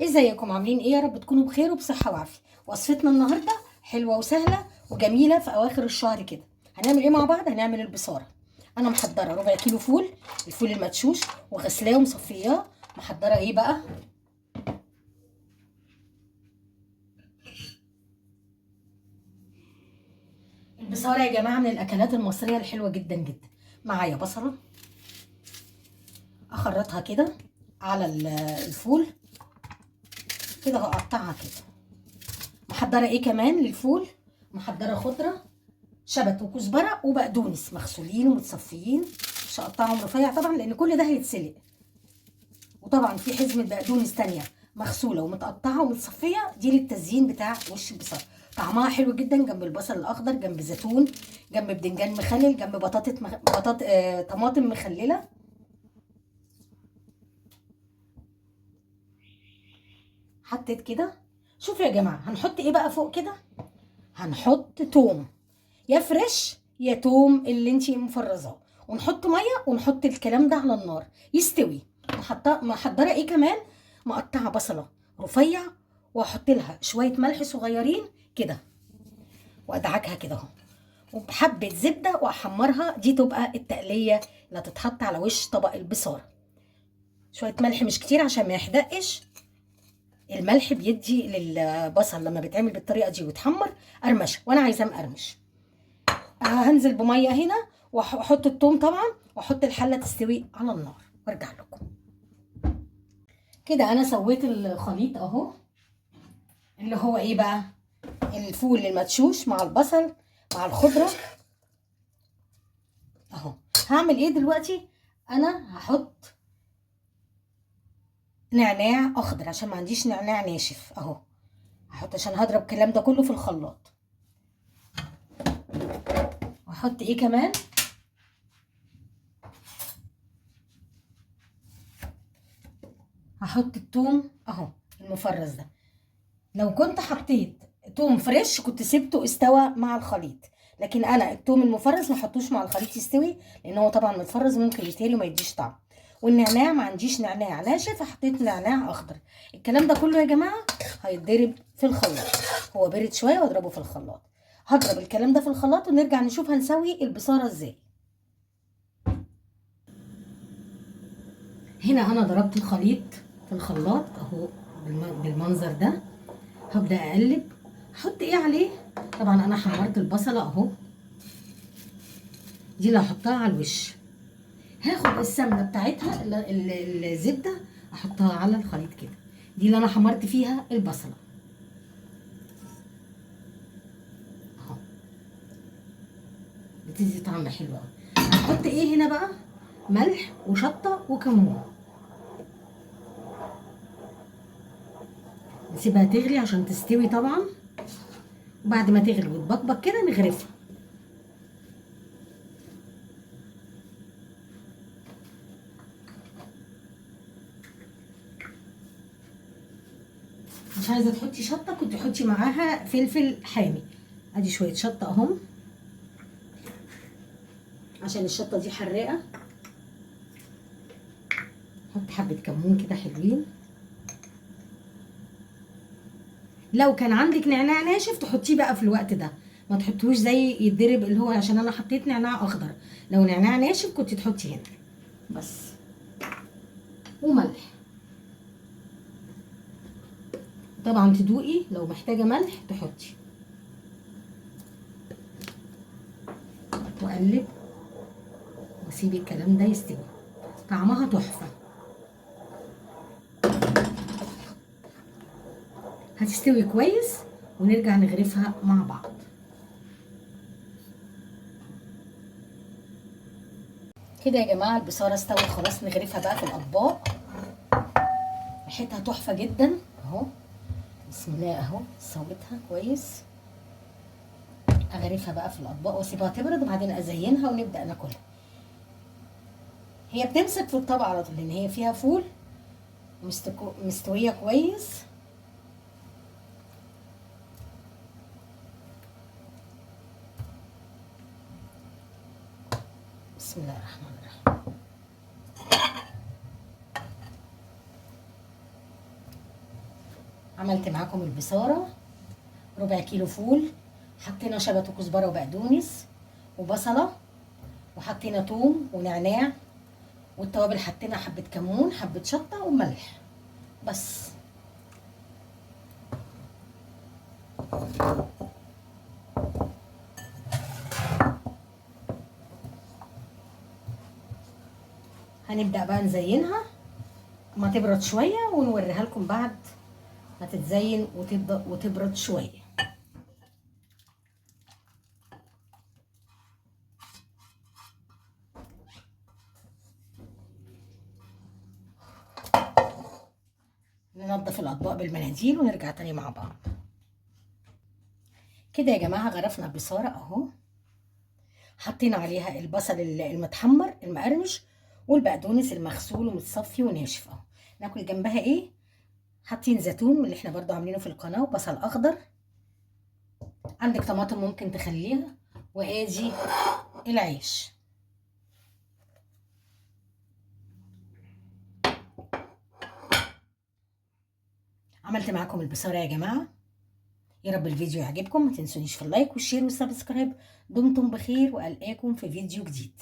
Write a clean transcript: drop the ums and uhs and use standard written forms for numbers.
ازيكم عاملين ايه؟ يا رب تكونوا بخير وبصحة وعافية. وصفتنا النهاردة حلوة وسهلة وجميلة في اواخر الشهر كده. هنعمل ايه مع بعض؟ هنعمل البصارة. انا محضرة ربع كيلو فول، الفول المدشوش، وغسلاه ومصفياه. محضرة ايه بقى؟ البصارة يا جماعة من الاكلات المصرية الحلوة جدا جدا. معايا بصلة اخرطها كده على الفول كده، هقطعها كده. محضرة ايه كمان للفول؟ محضرة خضرة، شبت وكزبره وبقدونس مغسولين ومتصفيين، مش هقطعهم رفيع طبعا لان كل ده هيتسلق. وطبعا في حزمه بقدونس تانية مغسوله ومتقطعه ومتصفيه، دي للتزيين بتاع وش البصل. طعمها حلو جدا جنب البصل الاخضر، جنب زيتون، جنب بدنجان مخلل، جنب بطاطا بطاط طماطم مخلله. حطيت كده. شوفوا يا جماعة هنحط ايه بقى فوق كده؟ هنحط توم، يا fresh يا توم اللي انتي مفرزاه، ونحط مية ونحط الكلام ده على النار يستوي. محضرة ايه كمان؟ مقطعه بصله رفيع واحط لها شوية ملح صغيرين كده وادعكها كده اهو، وبحبه زبدة واحمرها. دي تبقى التقليه اللي هتتحط على وش طبق البصاره. شوية ملح مش كتير عشان ما يحدقش. الملح بيدي للبصل لما بيتعمل بالطريقة دي ويتحمر قرمشه، وانا عايزاه مقرمش. هنزل بميه هنا واحط الثوم طبعا، واحط الحلة تستوي على النار وارجع لكم. كده انا سويت الخليط اهو، اللي هو ايه بقى؟ الفول المدشوش مع البصل مع الخضرة اهو. هعمل ايه دلوقتي؟ انا هحط نعناع اخضر عشان ما عنديش نعناع ناشف اهو، هحط عشان هضرب الكلام ده كله في الخلاط. واحط ايه كمان؟ هحط الثوم اهو المفرز ده. لو كنت حطيت توم فريش كنت سبته استوى مع الخليط، لكن انا التوم المفرز ما حطوش مع الخليط يستوي، لان هو طبعا متفرز ممكن يتهري وما يديش طعم. والنعناع ما عنديش نعناع ناشف فحطيت نعناع اخضر. الكلام ده كله يا جماعة هيتضرب في الخلاط، هو برد شوية واضربه في الخلاط. هضرب الكلام ده في الخلاط ونرجع نشوف هنسوي البصاره ازاي. هنا انا ضربت الخليط في الخلاط اهو بالمنظر ده. هبدا اقلب، احط ايه عليه؟ طبعا انا حمرت البصله اهو، دي اللي هحطها على الوش. هاخد السمنة بتاعتها الزبدة احطها على الخليط كده، دي اللي انا حمرت فيها البصله اهو، بتدي طعم حلو قوي. هحط ايه هنا بقى؟ ملح وشطه وكمون. نسيبها تغلي عشان تستوي طبعا، وبعد ما تغلي وتبقبق كده نغرفها. مش عايزه تحطي شطه كنت تحطي معاها فلفل حامي. ادي شوية شطه اهم عشان الشطه دي حراقه. حط حبه كمون كده حلوين. لو كان عندك نعناع ناشف تحطيه بقى في الوقت ده، ما تحطوش زي يتضرب اللي هو، عشان انا حطيت نعناع اخضر. لو نعناع ناشف كنت تحطي هنا بس. وملح طبعا تدوقي، لو محتاجه ملح تحطي. واقلب واسيب الكلام ده يستوي. طعمها تحفة. هتستوي كويس ونرجع نغرفها مع بعض. كده يا جماعة البصاره استوت خلاص، نغرفها بقى في الاطباق. ريحتها تحفة جدا اهو، بسم الله اهو، سويتها كويس. اغرفها بقى في الاطباق واسيبها تبرد وبعدين ازينها ونبدا ناكلها. هي بتمسك في الطبق على طول لان هي فيها فول مستوية كويس. بسم الله الرحمن الرحيم. عملت معاكم البصاره، ربع كيلو فول، حطينا شبت وكزبره وبقدونس وبصله، وحطينا توم ونعناع، والتوابل حطينا حبه كمون، حبه شطه وملح بس. هنبدأ بقى نزينها ما تبرد شوية، ونوريها لكم بعد ما تتزين وتبدأ وتبرد شوية. ننضف الأطباق بالمناديل ونرجع تاني مع بعض. كده يا جماعة غرفنا البصارة اهو، حطينا عليها البصل المتحمر المقرمش والبقدونس المغسول ومتصفي وناشف اهو. ناكل جنبها ايه؟ حاطين زيتون اللي احنا برضو عاملينه في القناة، وبصل اخضر، عندك طماطم ممكن تخليها، وادي العيش. عملت معاكم البصارة يا جماعة، يا رب الفيديو يعجبكم، ما تنسونيش في ال like وال share وال subscribe. دمتم بخير، والقاكم في فيديو جديد.